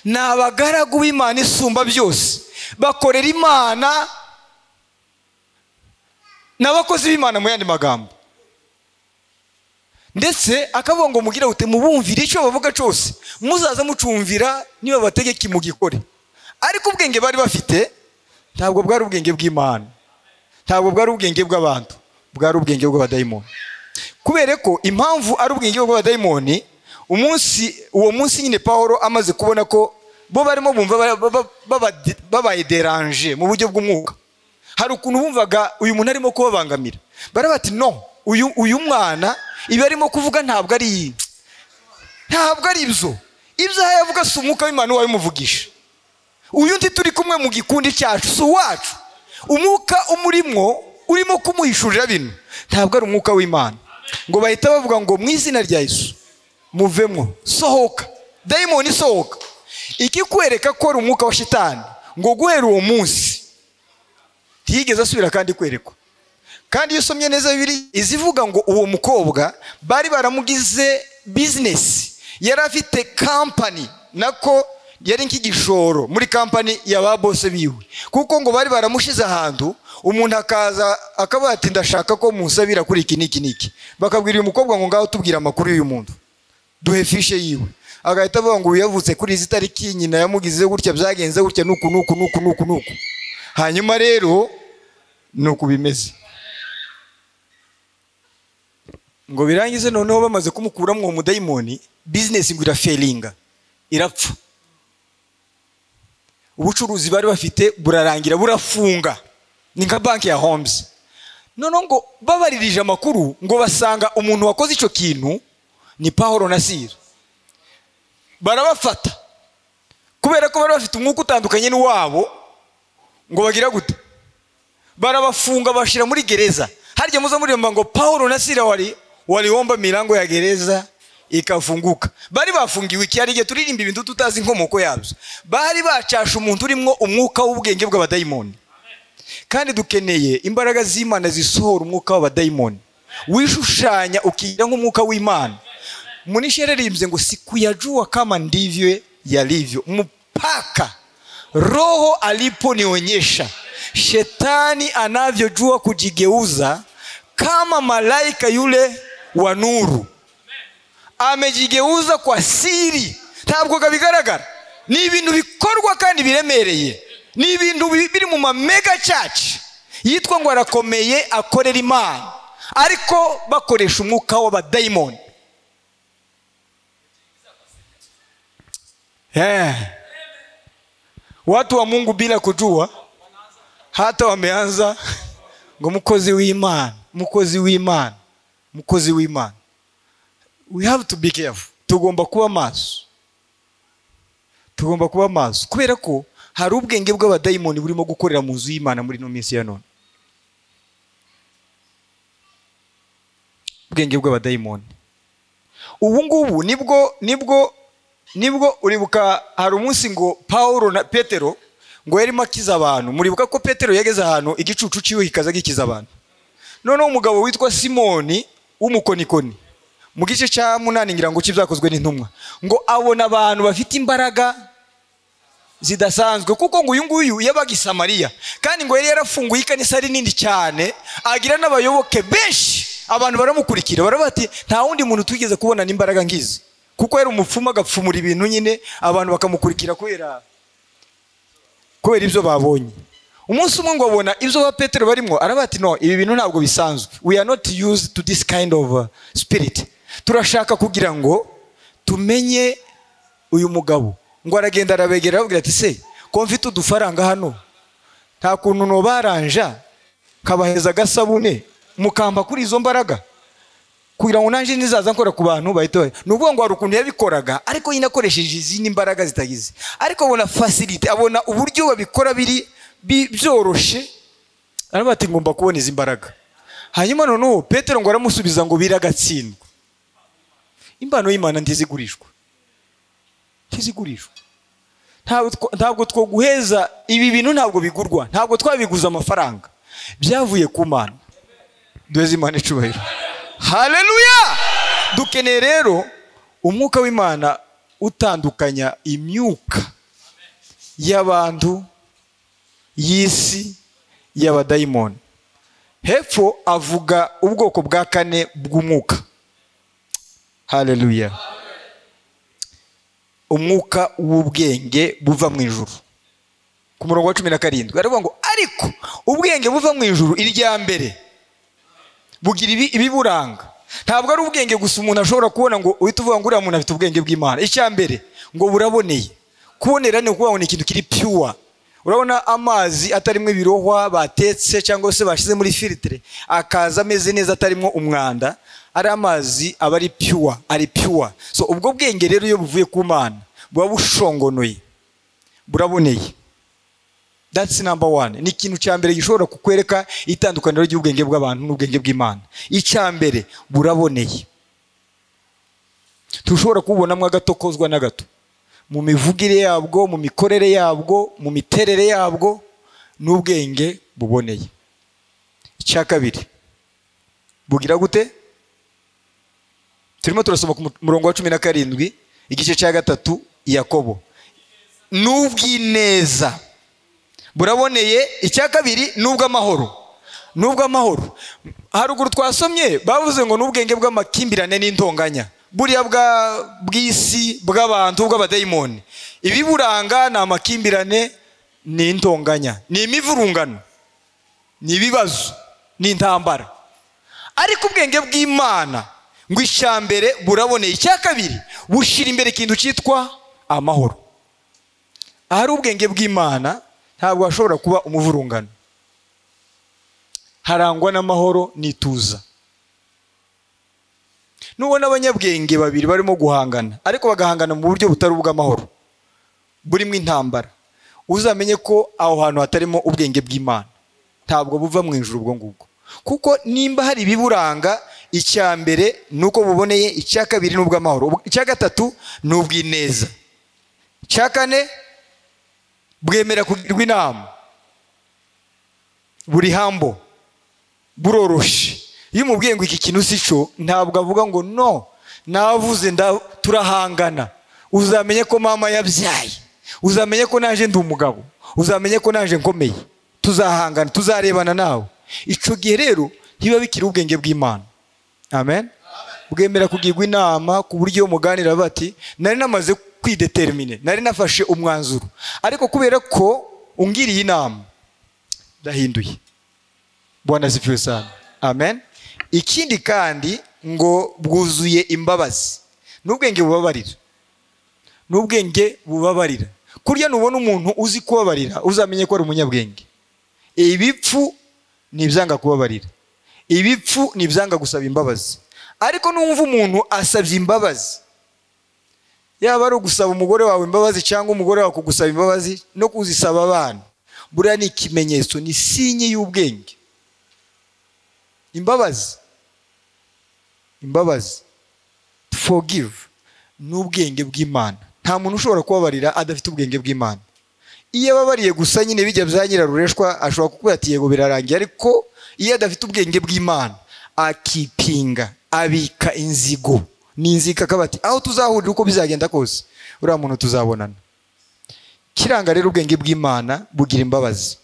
Ni abagaragu b'Imana isumba byose, bakorera Imana, n'abakozi b'Imana mu yandi magambo. Ndetse akavuga ngo mugira ute mubumvire icyo bavuga cyose, muzaza mucumvira niba bategeka mugikore. Ariko ubwenge bari bafite ntabwo bwari ubwenge bw'Imana, ntabwo bwari ubwenge bw'abantu, bwari ubwenge bw'abadayimoni. Kubera ko impamvu ari ubwenge bw'abadayimoni, umunsi uwo munsi nyine Paulo amaze kubona ko bo barimo bumva babaye déranger mu buryo bw'umwuka, hari ukuntu bumvaga uyu muntu arimo kubabangamira, barabati no uyu mwana ibi arimo kuvuga ntabwo ari ibyo yavuga, si umwuka w'Imana wabimuvugisha. Uyu ndi turi kumwe mu gikundi cyacu si uwacu, umwuka umurimo urimo kumuhishurira bino ntabwo ari umwuka w'Imana. Ngo bahita bavuga ngo mu izina rya Yesu muvemo, sohoka dayimoni, sohoka. Ikikwereka ko ari umwuka wa shitani, ngo guhera uwo munsi ntiyigeze asubira kandi kwerekwa. Kandi iyo usomye neza Bibiliya izivuga ngo uwo mukobwa bari baramugize business, yari afite company, nako yari nk'igishoro muri company ya ba boss biwe, kuko ngo bari baramushize ahantu umuntu akaza akavuga ati ndashaka ko munsabira kuri iki niki niki, bakabwira uyu mukobwa ngo ngaho tubwira amakuru y'uyu muntu, duhe fishe yiwe, agahita avuga ngo yavutse kuri izi tariki, nyina yamugize gutya, byagenze gutya, nuku nuku nuku nuku nuku. Hanyuma rero nuku bimeze. Ngo birangize noneho bamaze kumukuramo uwo mudayimoni, business ngo irafailinga, irapfa. Ubucuruzi bari bafite burarangira, burafunga, ni nka banki ya Holmes. Noneho ngo babaririje amakuru ngo basanga umuntu wakoze icyo kintu ni Paulo na Sila. Barabafata kubera ko bari bafite umwuka utandukanye n'uwabo, ngo bagira gute, barabafunga bashira muri gereza. Harya muza muri ngo Paulo na Sila waliomba milango ya gereza ikafunguka. Bari bafungiwe iki? Hari igihe turirimba ibintu tutazi inkomoko yabyo. Bari bacasha umuntu urimo umwuka w'ubwenge bw'abadayimoni. Kandi dukeneye imbaraga z'Imana zisohora umwuka w'abadayimoni, wishushanya ukigira nk'umwuka w'Imana. Munishi yaririmbye ngo sikuyajua kama ndivyo yalivyo mpaka Roho aliponionyesha shetani anavyojua kujigeuza kama malaika yule wa nuru. Amejigeuza kwa siri, ntabwo kabigaragara. Ni ibintu bikorwa kandi biremereye, ni ibintu biri mu ma mega church yitwa ngo arakomeye akorera Imana, ariko bakoresha umwuka w'abadayimoni. Watu wa Mungu bila kujua hata wameanza ngo mukozi w'Imana, mukozi w'Imana, mukozi w'Imana. We have to be careful. Tugomba kuba maso, tugomba kuba maso, kubera ko hari ubwenge bw'abadayimoni burimo gukorera mu nzu y'Imana muri no minsi ya none. Ubwenge bw'abadayimoni ubu ngubu nibwo uribuka hari umunsi ngo Paulo na Petero ngo yarimo akiza abantu. Muribuka ko Petero yageze ahantu igicucu ciwe kikaza gikiza abantu. Noneho umugabo witwa Simoni w'umukonikoni mu gice cya 8 ngira ngo kibyakozwe n'intumwa, ngo abona abantu bafite imbaraga zidasanzwe, kuko ngo uyu nguyu yabaga i Samariya, kandi ngo yari yarafunguye ikanisa rinini cyane, agira n'abayoboke benshi, abantu baramukurikira, baravuga ati nta wundi muntu twigeze kubona n'imbaraga ngizi, kuko yari umupfumu agapfumura ibintu nyine abantu bakamukurikira kubera ibyo babonye. Umunsi umwe ngo abona ibyo ba Petero barimo, aravuga ati no, ibi bintu ntabwo bisanzwe, we are not used to this kind of spirit. Turashaka kugira ngo tumenye uyu mugabo. Ngo aragenda arabegera arababwira ati se ko mfite udufaranga hano, nta kuntu no baranja kabaheza agasabune mukamba kuri izo mbaraga kugira ngo nanje nizaza nkora ku bantu bahita. Nuvuga ngo hari ukuntu yabikoraga, ariko nyine akoresheje izindi mbaraga zitagize, ariko abona facility, abona uburyo babikora biri byoroshe, aravuga ati ngomba kubona izi mbaraga. Hanyuma noneho Petero ngo aramusubiza ngo biragatsindwa, impano y'Imana ntizigurishwa, ntizigurishwa. Ntabwo twoguheza ibi bintu, ntabwo bigurwa, ntabwo twabiguza amafaranga, byavuye ku Mana. Duheze Imana icubahiro. Haleluya! Dukeneye rero umwuka w'Imana utandukanya imyuka y'abantu, y'isi, y'abadayimoni. Hepfo avuga ubwoko bwa kane bw'umwuka. Haleluya. Umwuka w'ubwenge buva mu ijuru. Ku murongo wa 17 aravuga ngo ariko ubwenge buva mu ijuru irya mbere bugira ibiburanga. Ntabwo ari ubwenge gusa umuntu ashobora kubona ngo uhite uvuga ngo uriya muntu afite ubwenge bw'Imana. Icya mbere ngo buraboneye. Kubonera ni ukuvuga ngo ni ikintu kiri pure. Urabona amazi atarimo ibirohwa batetse cyangwa se bashize muri filtre akaza ameze neza atarimo umwanda, ari amazi aba ari pure, ari pure. So ubwo bwenge rero iyo buvuye ku Mana buba bushongonoye, buraboneye. That's number one. Ni ikintu cya mbere gishobora kukwereka itandukaniro ry'ubwenge bw'abantu n'ubwenge bw'Imana. Icya mbere buraboneye. Tushobora kubonamo agatokozwa na gato mu mivugire yabwo, mu mikorere yabwo, mu miterere yabwo, n'ubwenge buboneye. Icya kabiri bugira gute? Turimo turasoma ku murongo wa 17 igice cya 3 Yakobo. N'ubwineza buraboneye. Icya kabiri n'ubw'amahoro. N'ubw'amahoro. Haruguru twasomye bavuze ngo n'ubwenge bw'amakimbirane n'intonganya, buriya bw'isi, bw'abantu, bw'abadayimoni. Ibiburanga ni amakimbirane n'intonganya, ni imivurungano, ni ibibazo, ni intambara. Ariko ubwenge bw'Imana ngo icya mbere buraboneye. Icya kabiri bushira imbere ikintu cyitwa amahoro. Ahari ubwenge bw'Imana ntabwo hashobora kuba umuvurungano, harangwa n'amahoro n'ituza. Nubona abanyabwenge babiri barimo guhangana ariko bagahangana mu buryo butari ubw'amahoro, burimo intambara, uzamenye ko aho hantu hatarimo ubwenge bw'Imana, ntabwo buva mu ijuru ubwo ngubwo. Kuko nimba hari ibiburanga, icya mbere nuko buboneye, icya kabiri n'ubw'amahoro, icya gatatu n'ubwineza, icya kane bwemera kugirwa inama, buri hambo, buroroshe. Iyo umubwiye ngo iki kintu si cyo, ntabwo avuga ngo no navuze turahangana. Uzamenye ko mama yabyaye, uzamenye ko naje ndi umugabo, uzamenye ko naje nkomeye, tuzahangana, tuzarebana nawe. Icyo gihe rero ntibiba bikiri ubwenge bw'Imana. Amen. Bwemera kugirwa inama ku buryo muganira bati nari namaze kwidetermine, nari nafashe umwanzuro, ariko kubera ko ungiriye inama ndahinduye. Bwana asifiwe sana. Amen. Ikindi kandi ngo bwuzuye imbabazi. N'ubwenge bubabarira. N'ubwenge bubabarira. Kurya nubona umuntu uzi kubabarira, uzamenye ko ari umunyabwenge. Ibipfu ni ibyanga kubabarira. Ibipfu ni ibyanga gusaba imbabazi. Ariko numva umuntu asabye imbabazi, yaba ari ugusaba umugore wawe imbabazi cyangwa umugore wawe kugusaba imbabazi no kuzisaba abana, buriya ni ikimenyetso, ni sinye y'ubwenge. Imbabazi, imbabazi, forgive, n'ubwenge bw'Imana. Nta muntu ushobora kubabarira adafite ubwenge bw'Imana. Iyo ababariye gusa nyine bijya bya nyirarureshwa, ashobora kukubwira ati yego birarangiye, ariko iyo adafite ubwenge bw'Imana akipinga, abika inzigo, n'inzika akaba ati aho tuzahurira uko bizagenda kose uriya muntu tuzabonana. Kiranga rero ubwenge bw'Imana bugira imbabazi.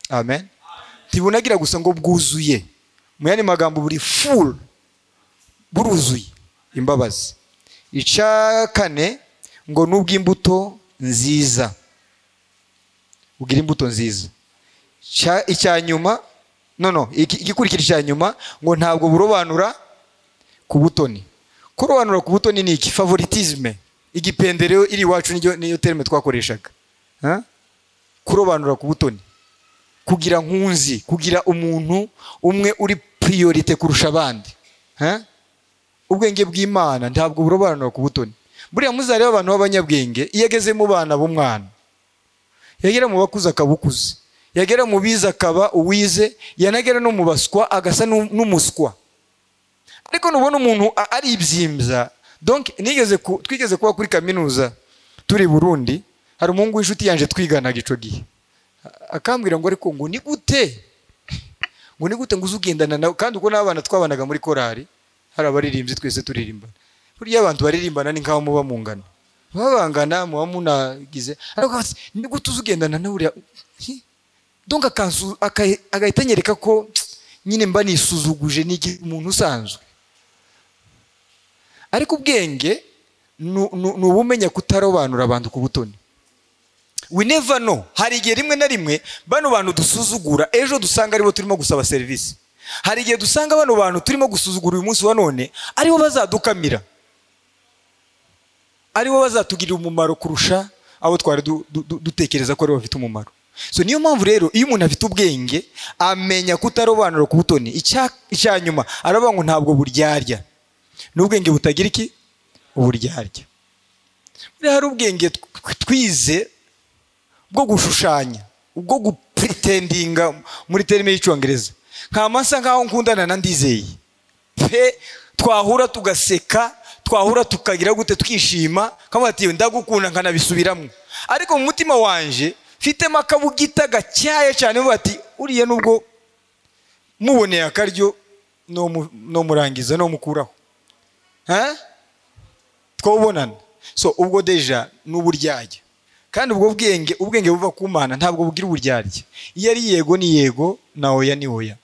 Amen. Ntibunagira gusa ngo bwuzuye, mu yandi magambo buri full, buruzuye imbabazi. Icya kane ngo n'ubw'imbuto nziza, bugira imbuto nziza. Icya nyuma, no igikurikira icya nyuma ngo ntabwo burobanura ku butoni. Kurobanura ku butoni ni iki? Favoritisme, igipendereo iri iwacu, niyo terme twakoreshaga. Kurobanura ku butoni, kugira nkunzi, kugira umuntu umwe uri priorite kurusha abandi. Ubwenge bw'Imana ntabwo burobanura ku butoni. Buriya muzareba abantu b'abanyabwenge, iyo ageze mu bana b'umwana, yagera mu bakuze akabukuze, yagera mu bize akaba uwize, yanagera no mu baswa agasa n'umuswa. Ariko nubona umuntu ari ibyimbya. Donc twigeze kuba kuri kaminuza turi Burundi, hari umuhungu w'inshuti yanje twiganaga ico gihe, akambwira ngo ariko ngo ni gute, ngo ni gute ngo uzugendana nawe, kandi uko n'abana twabanaga muri korari hari abaririmbyi twese turirimbana. Burya abantu baririmbana ni nkaho muba mungana, Babangana muba munagize, ariko ni gute uzugendana na uriya? Donc agahita anyereka ko nyine mba nisuzuguje, ni umuntu usanzwe. Ariko ubwenge ni ubumenya kutarobanura abantu ku butoni. We never know. Hari igihe rimwe na rimwe bano bantu dusuzugura ejo dusanga aribo turimo gusaba serivisi. Hari igihe dusanga bano bantu turimo gusuzugura uyu munsi wa none aribo bazadukamira, aribo bazatugirira umumaro kurusha abo twari dutekereza ko aribo bafite umumaro. So niyo mpamvu rero iyo umuntu afite ubwenge amenya kutarobanura ku butoni. Icya nyuma aravuga ngo ntabwo buryarya. N'ubwenge butagira iki? Uburyarya. Buriya hari ubwenge twize bwo gushushanya, ubwo gupretendinga muri terme y'icyongereza. Nkamasa nkaho nkundana na Ndizeye pe, twahura tugaseka, twahura tukagira gute, twishima, kamuha ati ndagukunda, nkanabisubiramo. Ariko mu mutima wanje mfitemo akabugita gacyaye cyane, bati uriya nubwo muboneye akaryo no murangiza no mukuraho, twobonana. So ubwo deja n'uburyarya. Kandi ubwo bwenge, ubwenge buva ku Mana ntabwo bugira uburyarya. Iyo ari yego ni yego, na oya ni oya.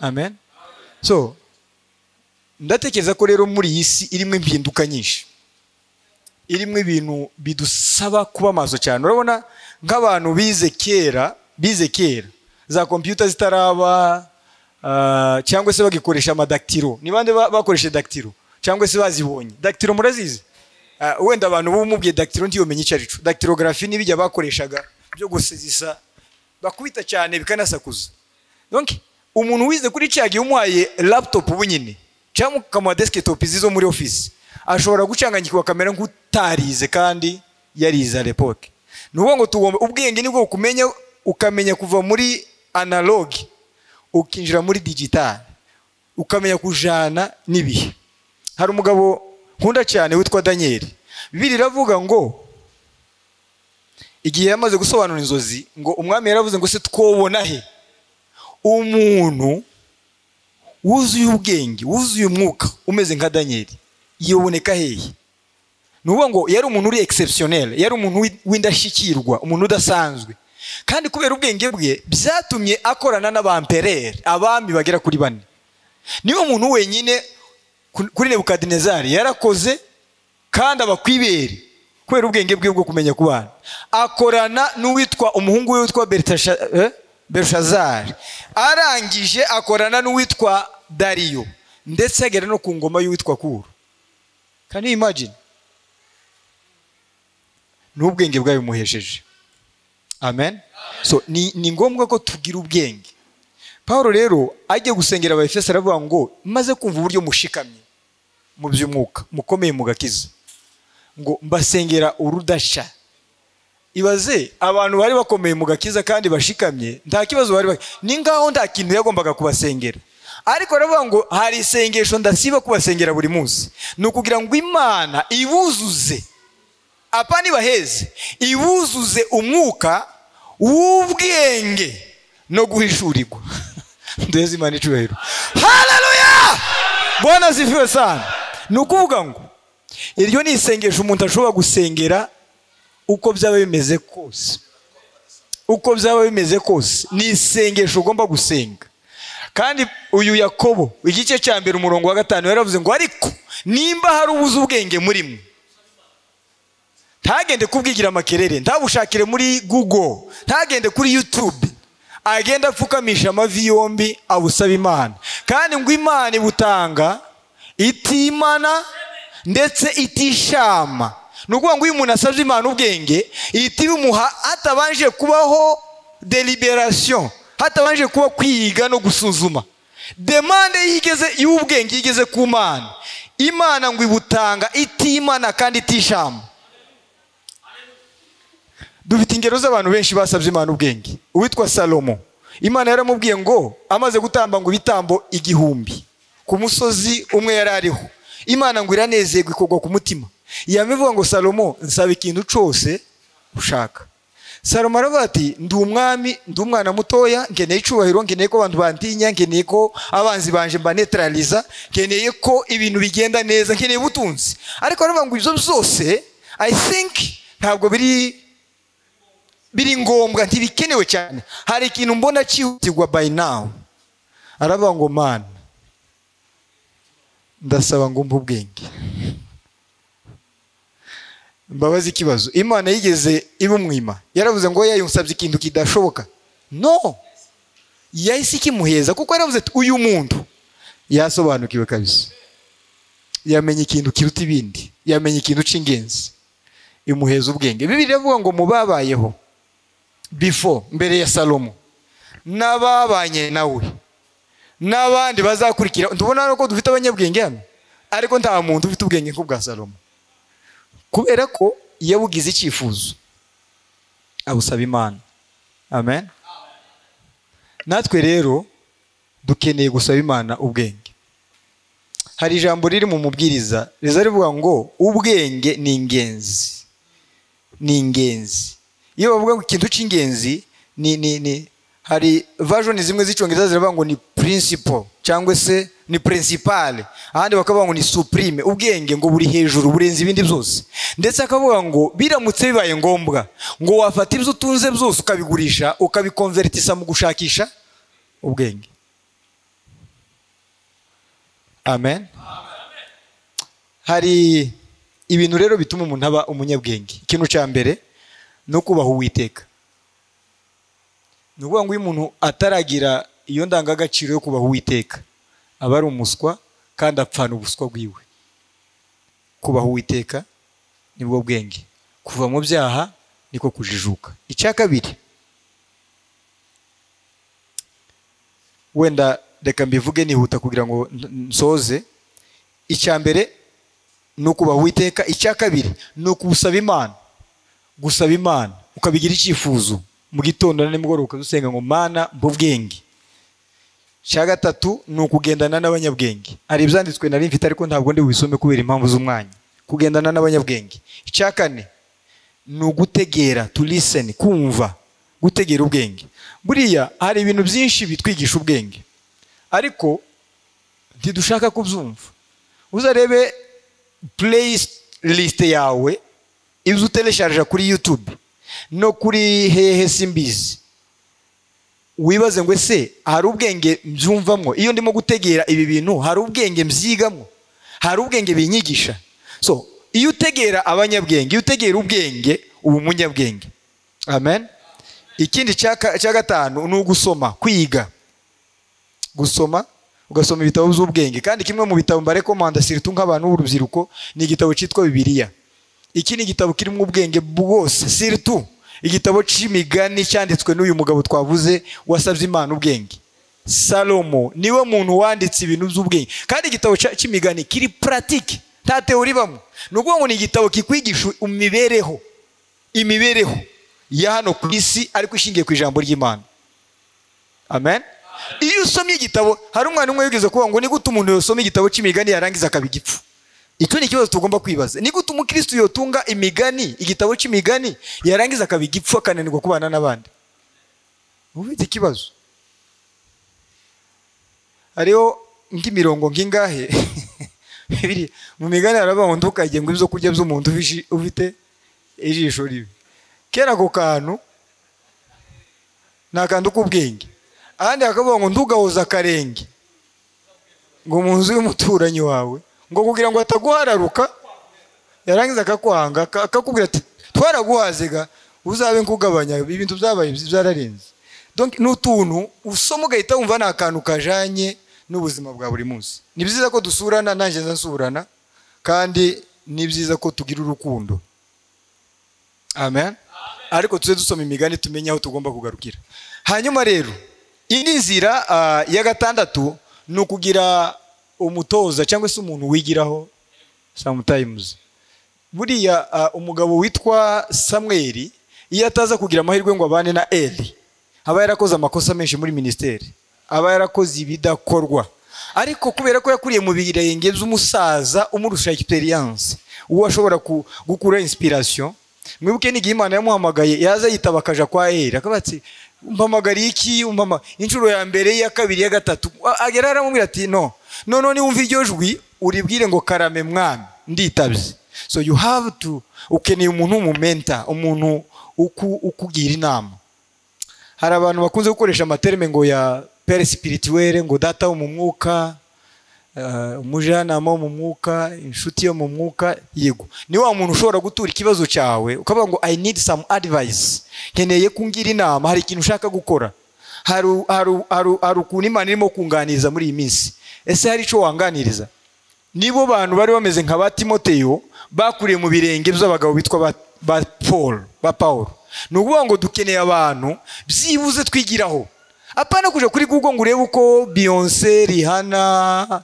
Amen. So ndatekereza ko rero muri iyi si irimo impinduka nyinshi, irimo ibintu bidusaba kuba maso cyane. Urabona nk'abantu bize kera za computer zitaraba, cyangwa se bagikoresha amadaktiro. Ni bande bakoresha daktiro cyangwa se bazibonye? Daktiro murazizi? Wenda abantu bumubwiye daktiro ntiyomenye icyo arico. Daktirography nibijya bakoreshaga byo gusezisa, bakubita cyane bikanasakuza. Donc umuntu wize kuri cya gihe umuhaye laptop ubunyine cyangwa ukamuha desktop izizo muri office, ashobora gucanganyikwa kamera nk'utarize kandi yarize à l'époque. Ni ukuvuga ngo tugomba ubwenge nibwo kumenya, ukamenya kuva muri analog ukinjira muri digital, ukamenya kujana n'ibihe. Hari umugabo nkunda cyane witwa Daniel. Bibiliya iravuga ngo igihe yamaze gusobanura inzozi, ngo umwami yaravuze ngo se twobona he umuntu wuzuye ubwenge, wuzuye umwuka, umeze nka Daniel, yoboneka hehe? Ni ukuvuga ngo yari umuntu uri exceptionnel, yari umuntu w'indashyikirwa, umuntu udasanzwe. Kandi kubera ubwenge bwe byatumye akorana n'abamperere, abami bagera kuri bane. Niwe muntu wenyine kuri Nebukadinezari yarakoze kandi abakwibere kubera ubwenge bwe bwo kumenya kubana. Akorana n'uwitwa umuhungu we witwa Belshazari, arangije akorana n'uwitwa Dariyo, ndetse agera no ku ngoma y'uwitwa Kuro. Can you imagine? N'ubwenge bwayo muhesheje. Amen. So ni ngombwa ko tugira ubwenge. Paulo rero ajye gusengera Abaefeso aravuga ngo maze kumva uburyo mushikamye mu by'umwuka, mukomeye mu gakiza, ngo mbasengera urudasha. Ibaze abantu bari bakomeye mu gakiza kandi bashikamye, nta kibazo bari, ni ngaho nta kintu yagombaga kubasengera. Ariko aravuga ngo hari isengesho ndasiba kubasengera buri munsi, ni ukugira ngo Imana ibuzuze, apana ibaheze, ibuzuze umwuka w'ubwenge no guhishurirwa. Ndeze Imana icyubahiro. Haleluya! Bwana asifiwe sana. Ni ukuvuga ngo iryo ni isengesho umuntu ashobora gusengera uko byaba bimeze kose. Uko byaba bimeze kose, ni isengesho ugomba gusenga. Kandi uyu Yakobo igice cya mbere umurongo wa 5 yaravuze ngo ariko nimba hari ubuze ubwenge muri mwe, ntagende kubwigira amakerere, ntabushakire muri Google, ntagende kuri YouTube, agenda apfukamisha amavi yombi abusaba Imana. Kandi ngo Imana ibutanga itimana ndetse itishama. Ni ukuvuga ngo iyo umuntu asabye Imana ubwenge, ihita ibimuha hatabanje kubaho deliberation, hatabanje kuba kwiga no gusuzuma. Demande yigeze y'ubwenge yigeze ku Mana, Imana ngo ibutanga itimana kandi itishama. Dufite ingero z'abantu benshi basabye Imana ubwenge. Uwitwa Salomo, Imana yaramubwiye ngo amaze gutamba ngo ibitambo 1000 ku musozi umwe yari ariho, Imana ngo iranezerwa ikogwa ku mutima. Yamivuga ngo Salomo nsaba ikintu cyose ushaka. Salomo aravuga ati ndi umwami, ndi umwana mutoya, nkeneye icubahiro, nkeneye ko abantu bantinya, nkeneye ko abanzi banje mbanetraliza, nkeneye ko ibintu bigenda neza, nkeneye ubutunzi. Ariko aravuga ngo ibyo byose I think ntabwo biri ngombwa, ntibikenewe cyane, hari ikintu mbona cyihutirwa by now. Aravuga ngo Mana, ndasaba ngo umpe ubwenge. Mbabazi ikibazo, Imana yigeze ibumwima? Yaravuze ngo yayinsabye ikintu kidashoboka? No, yahise ikimuheza, kuko yaravuze ati uyu muntu yasobanukiwe kabisa, yamenye ikintu kiruta ibindi, yamenye ikintu cy'ingenzi, imuheza ubwenge. Bibiliya iravuga ngo mu babayeho before, mbere ya Salomo, n'ababanye nawe n'abandi bazakurikira, ndubona ko dufite abanyabwenge hano, ariko nta muntu ufite ubwenge nk'ubwa Salomo, kubera ko yabugize icyifuzo abusaba Imana. Amen. Natwe rero dukeneye gusaba Imana ubwenge. Hari ijambo riri mu mubwiriza riza rivuga ngo ubwenge ni ingenzi, ni ingenzi. Iyo bavuga ngo ikintu cy'ingenzi ni hari version zimwe z'icyongereza ziravuga ngo ni principle cyangwa se ni principale, ahandi bakavuga ngo ni supreme. Ubwenge ngo buri hejuru, burenze ibindi byose. Ndetse akavuga ngo biramutse bibaye ngombwa ngo wafata ibyo utunze byose ukabigurisha, ukabikonvertisa mu gushakisha ubwenge. Amen. Hari ibintu rero bituma umuntu aba umunyabwenge. Ikintu cya mbere ni ukubaha Uwiteka. Ni ukuvuga ngo iyo umuntu ataragira iyo ndangagaciro yo kubaha Uwiteka, aba ari umuswa kandi apfana ubuswa bwiwe. Kubaha Uwiteka nibwo bwenge, kuva mu byaha niko kujijuka. Icya kabiri, wenda reka mbivuge nihuta kugira ngo nsoze. Icya mbere ni ukubaha Uwiteka. Icya kabiri ni ukubusaba Imana, gusaba Imana ukabigira icyifuzo mu gitondo na nimugoroba, ukadusenga ngo Mana mpa ubwenge. Icya gatatu ni ukugendana n'abanyabwenge. Hari ibyanditswe nari mfite ariko ntabwo ndi bubisome kubera impamvu z'umwanya. Kugendana n'abanyabwenge. Icya kane ni ugutegera, to listen, kumva, gutegera ubwenge. Buriya hari ibintu byinshi bitwigisha ubwenge, ariko ntidushaka kubyumva. Uzarebe playlist yawe, ibyo utelesharja kuri YouTube no kuri hehe simbizi, wibaze ngo ese hari ubwenge mbyumvamwo? Iyo ndimo gutegera ibi bintu hari ubwenge mbyigamwo? Hari ubwenge binyigisha? So iyo utegera abanyabwenge, iyo utegera ubwenge, uba umunyabwenge. Amen. Ikindi cya gatanu ni ugusoma, kwiga, gusoma, ugasoma ibitabo by'ubwenge. Kandi kimwe mu bitabo mbarekomanda surtout nk'abantu b'urubyiruko ni igitabo cyitwa Bibiliya. Iki ni igitabo kirimo ubwenge bwose, surtout igitabo cy'imigani cyanditswe n'uyu mugabo twavuze wasabye Imana ubwenge. Salomo niwe muntu wanditse ibintu by'ubwenge, kandi igitabo cy'imigani kiri pratique, nta theory bamwe. Ni ukuvuga ngo ni igitabo kikwigisha imibereho, imibereho ya hano ku isi, ariko ishingiye ku ijambo ry'Imana. Amen. Iyo usomye igitabo, hari umwana umwe wigeze kuvuga ngo ni gute umuntu yosoma igitabo cy'imigani yarangiza akaba igipfu? Icyo ni ikibazo tugomba kwibaza. Ni gute umukristo yotunga imigani, igitabo cy'imigani, yarangiza akaba igipfu, akananirwa kubana n'abandi? Ufite ikibazo. Hariho nk'imirongo nk'ingahe bibiri mu migani haravuga ngo ntukajye ngo ibyo kurya by'umuntu ufite ijisho ribi. Kera ako kantu ni akantu k'ubwenge. Ahandi hakavuga ngo ntugahoze akarenge ngo mu nzu y'umuturanyi wawe, ngo kugira ngo ataguhararuka, yarangiza akakwanga, akakubwira ati twaraguhazega, uzabe nkugabanya, ibintu byabaye byararenze. Donc ni utuntu usoma ugahita wumva ni akantu kajanye n'ubuzima bwa buri munsi. Ni byiza ko dusurana, nanjye nsurana, kandi ni byiza ko tugira urukundo. Amen. Ariko tuze dusoma imigani tumenye aho tugomba kugarukira. Hanyuma rero indi nzira ya gatandatu ni ukugira umutoza cyangwa se umuntu wigiraho sometimes. Buriya umugabo witwa Samweli iyo ataza kugira amahirwe ngo abane na Eli, aba yarakoze amakosa menshi muri ministeri, aba yarakoze ibidakorwa. Ariko kubera ko yakuriye mu birenge by'umusaza umurusha experience, uwo ashobora gukura inspiration, Mwibuke n'igihe Imana yamuhamagaye, yaza yitaba akaja kwa Eli, akavuga ati umpamagariye iki? Umpama inshuro ya mbere, ya kabiri, ya gatatu, agera aramubwira ati no no niwumva iryo jwi uribwire ngo karame mwami, nditabye. So you have to, ukeneye umuntu w'umumentor, umuntu ukugira inama. Hari abantu bakunze gukoresha amaterme ngo ya père spirituel, ngo data wo mu mwuka, umujyanama wo mu mwuka, inshuti yo mu mwuka. Yego, ni wa muntu ushobora gutura ikibazo cyawe ukavuga ngo I need some advice, nkeneye kungira inama, hari ikintu ushaka gukora, hari ukuntu Imana irimo kunganiriza muri iyi minsi, ese hari icyo wanganiriza? Nibo bantu bari bameze nka ba Timoteyo bakuriye mu birenge by'abagabo bitwa ba Paul, ba Paul. Ni ukuvuga ngo dukeneye abantu byibuze twigiraho, apana kuja kuri Google ngo urebe uko Beyonce, Rihanna,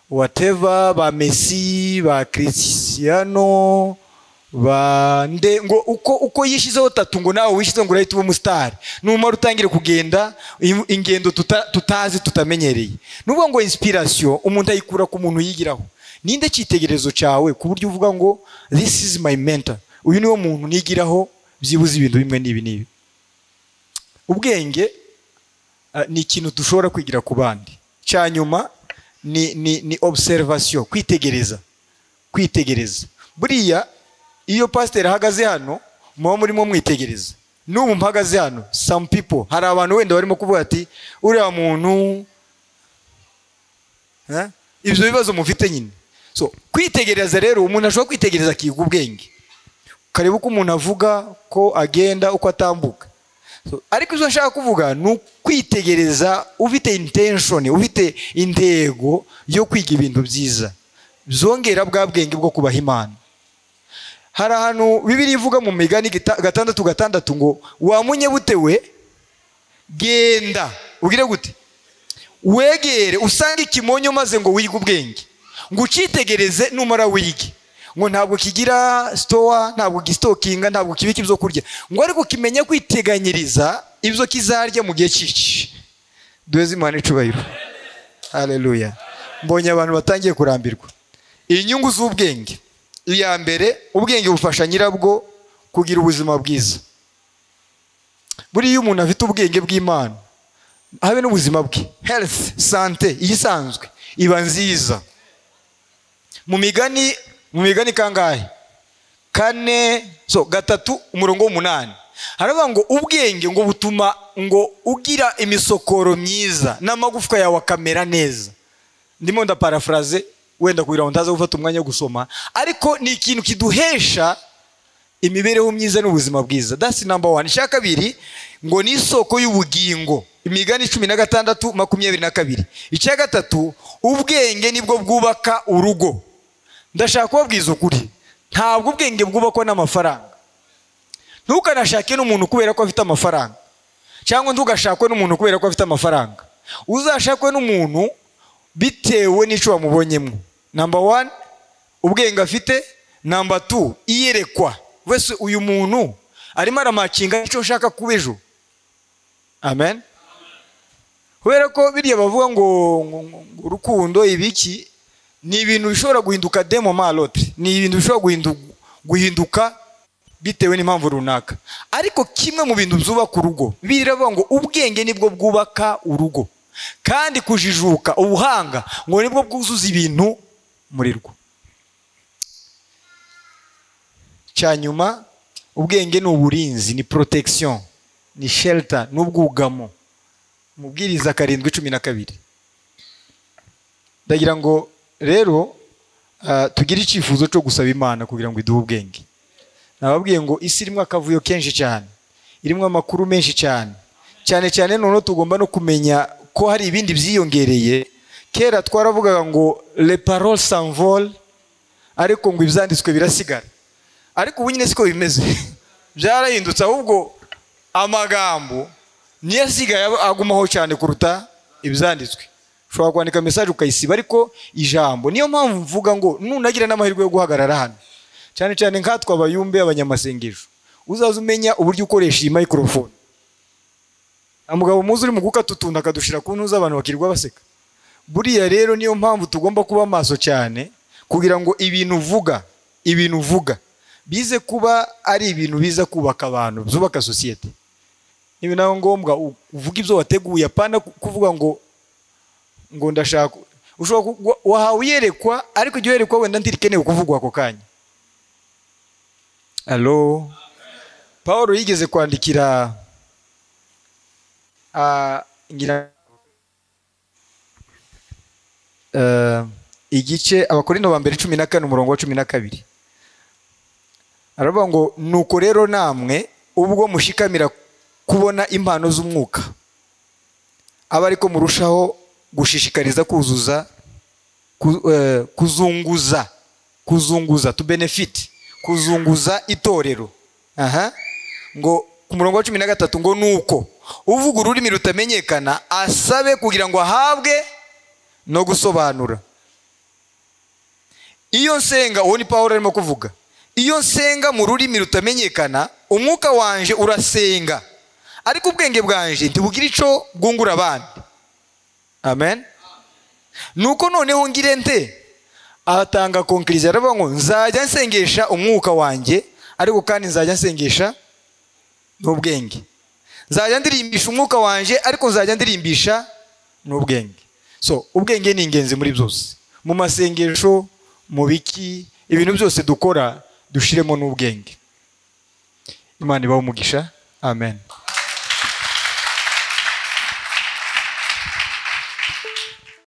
whatever, ba Messi, ba Cristiano, ba nde, ngo uko yishizeho tattoo ngo nawe wishizeho ngo urahita uba umustar, numara utangire kugenda ingendo tutazi tutamenyereye. Ni ukuvuga ngo inspiration umuntu ayikura ku muntu yigiraho. Ninde cyitegererezo cyawe ku buryo uvuga ngo this is my mentor, uyu niwo muntu nigiraho byibuze ibintu bimwe n'ibi n'ibi? Ubwenge ni ikintu dushobora kwigira ku bandi. Cya nyuma ni observation, kwitegereza. Kwitegereza. Buriya iyo pastor ahagaze hano muba murimo mwitegereza. N'ubu mpagaze hano, some people, hari abantu wenda barimo kuvuga ati uriya muntu, ibyo bibazo mufite nyine. So kwitegereza rero, umuntu ashobora kwitegereza akiga ubwenge, ukareba uko umuntu avuga, ko agenda, uko atambuka. So, ariko icyo nshaka kuvuga ni ukwitegereza ufite intention, ufite intego yo kwiga ibintu byiza byongera bwa bwenge bwo kubaha Imana. Hari ahantu Bibiliya ivuga mu Migani 6:6 ngo wamunye bute we, genda ugire gute, wegere usange ikimonyo maze ngo wige ubwenge, ngo ucitegereze numara wige. Ngo ntabwo kigira store, ntabwo gistokinga, ntabwo kibika ibyo kurya, ngo ariko kimenye kwiteganyiriza ibyo kizarya mu gihe cyici. Duheze Imana icubahiro. Haleluya. Mbonye abantu batangiye kurambirwa. Inyungu z'ubwenge. Iya mbere, ubwenge bufasha nyirabwo kugira ubuzima bwiza. Buriya iyo umuntu afite ubwenge bw'Imana, habe n'ubuzima bwe, health, santé isanzwe iba nziza. Mu migani kangahe? 4, so 3 umurongo w'8. Haravuga ngo ubwenge ngo butuma ngo ugira imisokoro myiza n'amagufwa yawe akamera neza. Ndimo ndaparaphrase wenda kugira ngo ntaza gufata umwanya wo gusoma, ariko ni ikintu kiduhesha imibereho myiza n'ubuzima bwiza. That's number 1. Icya kabiri ngo ni isoko y'ubugingo. Imigani 16:22. Icya gatatu, ubwenge nibwo bwubaka urugo. Ndashaka kubabwiza ukuri, ntabwo ubwenge bwubakwa n'amafaranga. Ntukanashake n'umuntu kubera ko afite amafaranga, cyangwa ntugashakwe n'umuntu kubera ko afite amafaranga. Uzashakwe n'umuntu bitewe n'icyo wamubonyemo. Number 1, ubwenge afite. Number 2, iyerekwa. Wese uyu muntu arimo aramakinga icyo ushaka kuba ejo. Amen. Kubera ko biriya bavuga ngo urukundo ibiki ni ibintu bishobora guhinduka demo malotre, ni ibintu bishobora guhinduka bitewe n'impamvu runaka. Ariko kimwe mu bintu byubaka urugo, biravuga ngo ubwenge nibwo bwubaka urugo, kandi kujijuka, ubuhanga ngo nibwo bwuzuza ibintu muri rwo. Cyanyuma, ubwenge ni uburinzi, ni protection, ni shelter, n'ubwugamo. Mubwiriza 7:12. Ndagira ngo rero tugire icyifuzo cyo gusaba Imana kugira ngo iduhe ubwenge. Nababwiye ngo isi irimo akavuyo kenshi cyane, irimo amakuru menshi cyane, cyane cyane none tugomba no kumenya ko hari ibindi byiyongereye. Kera twaravugaga ngo les paroles s'envolent, ariko ngo ibyanditswe birasigara. Ariko ubu nyine siko bimeze, byarahindutse, ahubwo amagambo niyo asigaye agumaho cyane kuruta ibyanditswe. Ushobora kwandika message ukayisiba, ariko ijambo. Niyo mpamvu mvuga ngo nunagira n'amahirwe yo guhagarara hano, cyane cyane nkatwe abayumbe abanyamasengesho, uzaza umenya uburyo ukoresha iyi microphone. Amugabo muzi uri mu gukata utuntu akadushira ku ntuza abantu bakirwa baseka. Buriya rero niyo mpamvu tugomba kuba maso cyane kugira ngo ibintu uvuga Bize kuba ari ibintu biza kubaka abantu, byubaka sosiyete. Niba nawe ngombwa uvuga ibyo wateguye, apana kuvuga ngo ndashaka. Ushobora wahawe iyerekwa, ariko iryo yerekwa wenda ntirikenewe kuvugwa ako kanya. Allo, Paul yigeze kwandikira ngira igice Abakorinto ba mbere 14 umurongo wa 12, aravuga ngo nuko rero namwe ubwo mushikamira kubona impano z'umwuka, aba ariko murushaho gushishikariza kuzuza kuzunguza to benefit, kuzunguza itorero. Aha ngo ku murongo wa 13 ngo nuko uvuga ururimi rutamenyekana asabe kugira ngo ahabwe no gusobanura. Iyo nsenga, uwo ni Paul arimo kuvuga, iyo nsenga mu rurimi rutamenyekana umwuka wanje urasenga, ariko ubwenge bwanje ntibugira ico bwungura abandi. Amen. Nuko noneho ngire nte? Atanga conclusion, aravuga ngo nzajya nsengesha umwuka wanjye, ariko kandi nzajya nsengesha n'ubwenge. Nzajya ndirimbisha umwuka wanje, ariko nzajya ndirimbisha n'ubwenge. So ubwenge ni ingenzi muri byose, mu masengesho, mu biki, ibintu byose dukora dushiremo n'ubwenge. Imana ibahe umugisha. Amen.